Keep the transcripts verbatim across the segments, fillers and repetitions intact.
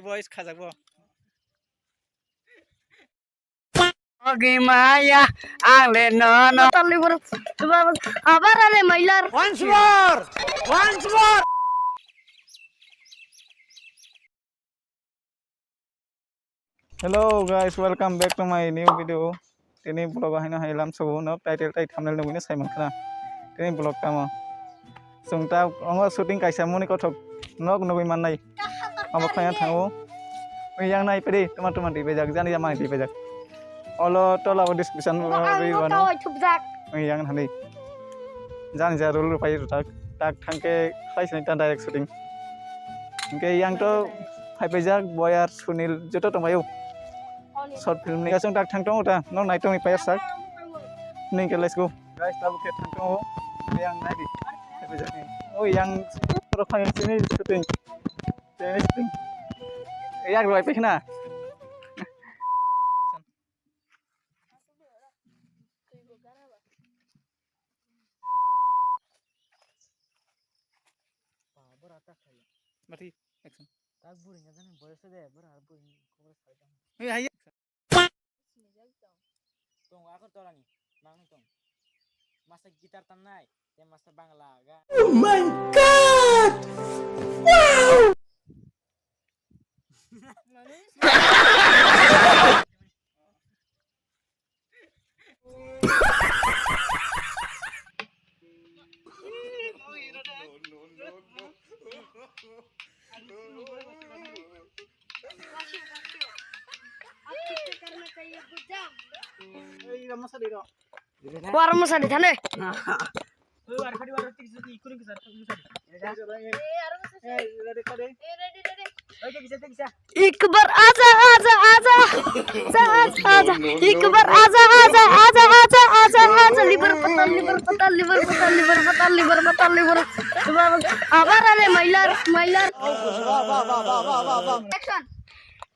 Boys khajak bo. Ogi maya, ang le no no. Tali bor, abar ale mailar. Once more, once more. Hello guys, welcome back to my new video. Tini vlog o haino hai lam sobo no title tai thumbnail nugui no sai mankha. Tini vlog tamo. Chwng ta ongo shooting kaisa moni kothok nok nugui mannai. Abo khlai thango. Ui yang nai pedi tuma tuma di bejak jani ya mai di bejak. Olo tola o description o ri wano. Ui yang hani. Jani ja rul rupai rutak tak thangke khlai sini ta direct shooting. Hingke yang to hai pejak boyar Sunil joto tongbayo. Short film ni kasong tak thang tongo ta, no nai tongni payar sak. Ning ke let's go. Guys, tabuk ke thang tongo. Yang nai di. Oh, yang rok phang sini shooting. Sini shooting. Yang roi pekna. Mati, action. Tak buri nga jani boyos de, bura buri khobor sai tang. Ei, hai. Tong akor torani, nang tong. Masa gitar tam nai, te masa bangla ga. Oh my God! Wow! War masa di thane. एक बार आजा, आजा, आजा। आजा, आजा, आजा। एक बार आजा, आजा, आजा। Liver patal, liver patal, liver patal, liver patal, liver patal, liver patal. Abar ale mailar, mailar. Action.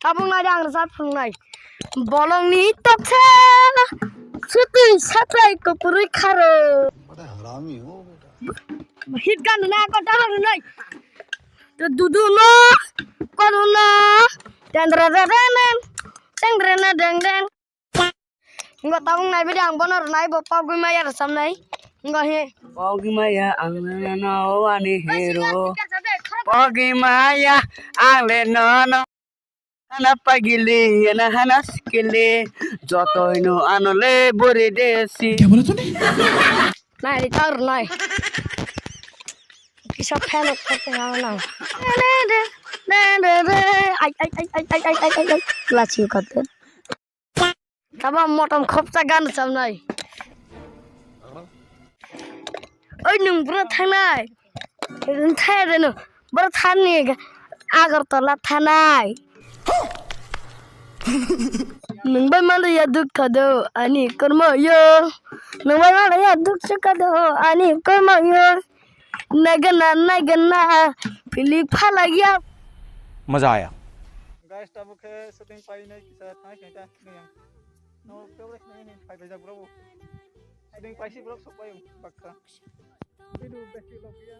Tabuk nai ang sa phungnai. Bolongni toksa. Sutui satai kopurui kharo. Hit gan na ko ta nai. To dudu no, kono no, dendra dendra, dendra dendra. Ngo tabuk nai bidi ang bono nai bo pagui maya rwchapnai. Ngo he. Pagui maya ang no no ani hero. Pagui maya ang le no no. Hana pagili, hana hana sikili, joto hino ano le bore desi. Kya bola tune? Nai, ni tar nai. Kisa fan of karte hawa na. Ai, ai, ai. Lachi karte. Tamo motom khopsa gan chamnai. Oi, nwng bro thangnai. Thai de no. Bro thani Agartala thanai. Nwng bai mano ya dukha do ani kormo yo. Nwng bai mano ya dukha do ani kormo yo. Nagana, nagana, philip phalagya. मजा आया। Guys, tabuk khe shooting painai kisa thang khe ta niyang. No, kebra khe nai phai bai jak bro. Shooting paisi bro sok pai bakha. Video besi log ya.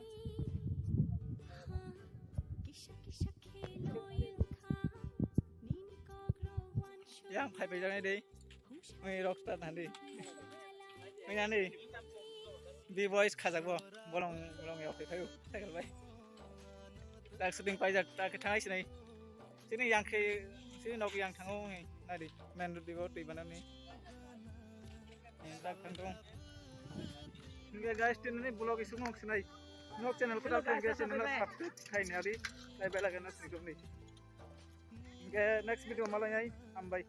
Yang phai bai jak nai dei. Oi, rockstar nani. Oi, nani. B-boys khajak bo. Bolong, bolong yok, thayo. Cycle bai. Tak shooting paijak, tak thangai sinai. Sini yang khe, sini nok yang thango, nai di. Main road di bo, twi banani. Yang tak thangkong. Hingke guys, tini ni vlog isuk nok sinai. Nok channel ko dal thang guys, channel subscribe khai ni adi. Lai bell icon na sini kong ni. Hingke next video malai ai, hambai.